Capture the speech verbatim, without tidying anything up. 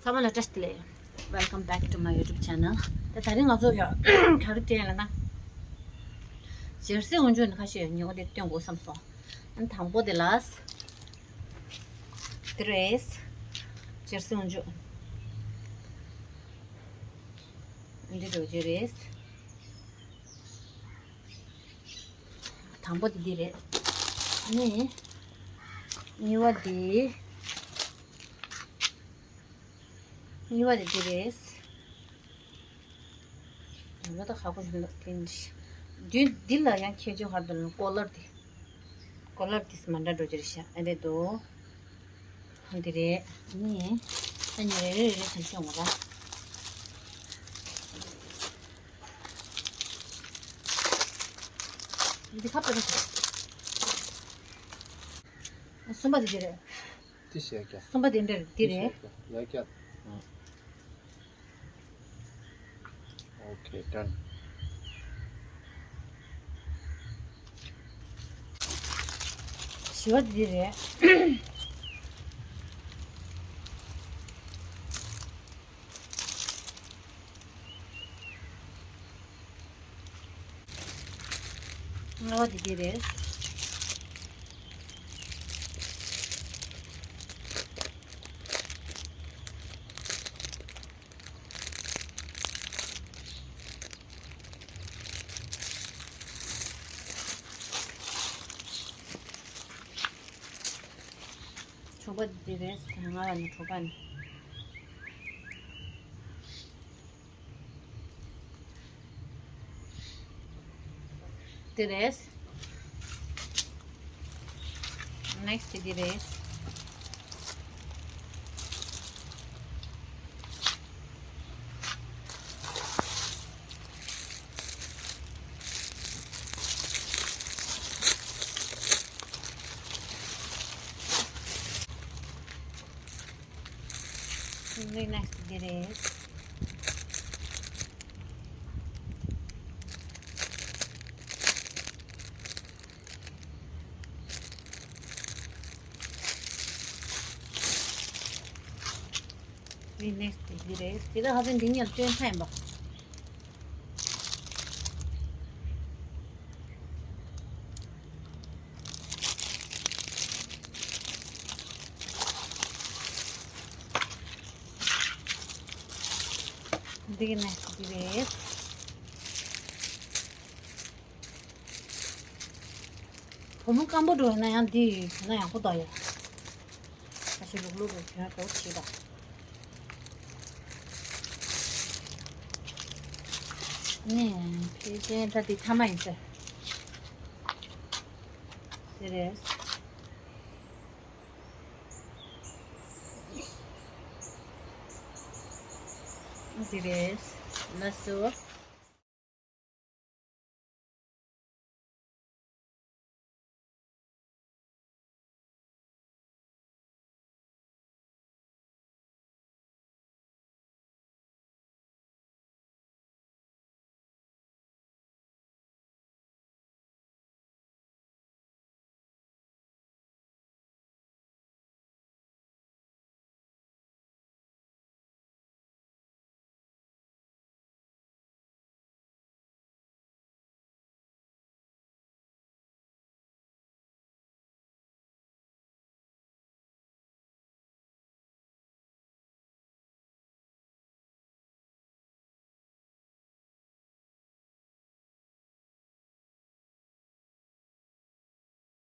ཚང་མ་ལ་བཀྲ་ཤིས་བདེ་ལེགས། Welcome back to my YouTube channel. ད་དེ་རིང་ང་ཚོ་ཡ་ག་རེ་སྟོན་ལབ་ན། ཇར་སི་འོག་འཇུག་ནི་ཁ་ཤས་ཉོ་གི་དེ་སྟོན་དགོས་བསམ་སོང་། ཨ་ནི་དང་པོ་དེ་ལ། དེ་རེད། ཇར་སི་འོག་འཇུག་འདི་འགྲོ་རྒྱུ་རེད། དང་པོ་དེ་འདི་རེད། ཨ་ནི། གཉིས་པ་དེ། གཉིས་པ་དེ་འདི་རེད། ཡང་ད་ཁག་པོ་ཞིག་འདུག་དེ་འདི་འདི་ལ་ཡང་ཁྱད་ཆོས་ཧར་དུ་ལ་ཀོ་ལར་དེ། ཀོ་ལར་དེ་མ་འདྲ་འགྲོ་རྒྱུ་རེད་ཤག་ཨ་རེད་དོ། འདི་རེད། ནི། ཨ་ནི་རེ་རེ་རེ་གང་བྱུང་བ་ར། འདི་ཁ་པར་རེད། གསུམ་པ་དེ་འདི་རེད། དེ་བཞག་རྒྱ། གསུམ་པ་དེ་འདི་རེད། འདི་རེད། དེ་བཞག་རྒྱ། ཡ་རྒྱ། ཨོ་ཁེ། ཌན། བཞི་པ་དེ་འདི་རེད། ལྔ་པ་དེ་འདི་རེད། དྲུག་པ་འདི་རེད། ལྔ་པ་ནི་དྲུག་པ་ནི། འདི་རེད། ནེག་སི་ཊི་འདི་རེད། འདི་ནེག་སི་ཊི་འདི་རེད། འདི་ནེག་སི་ཊི་འདི་རེད། དེ་ལ་ཧ་ཅང་འདི་གཉིས་ལ་སྟོན་ཚར་ཡིན་པ། འདི་གི་ནེག་སི་ཊི་འདི་རེད། བུ་མོ་སྐམ་པོ་འགྲོ་ཡིན་ན་ཡང་འདི་གྱོན་ན་ཡག་པོ་འདུག་ཡ། ཁ་ཤས་ལུག་ལུག་རུ་གྱོན་དགོས་བྱེད་དང་། ནས་ཕལ་ཆེར་ད་འདི་མཐའ་མ་ཡིན་ཟེར། དེ་རེད། འདི་རེད། ལགས་སོ།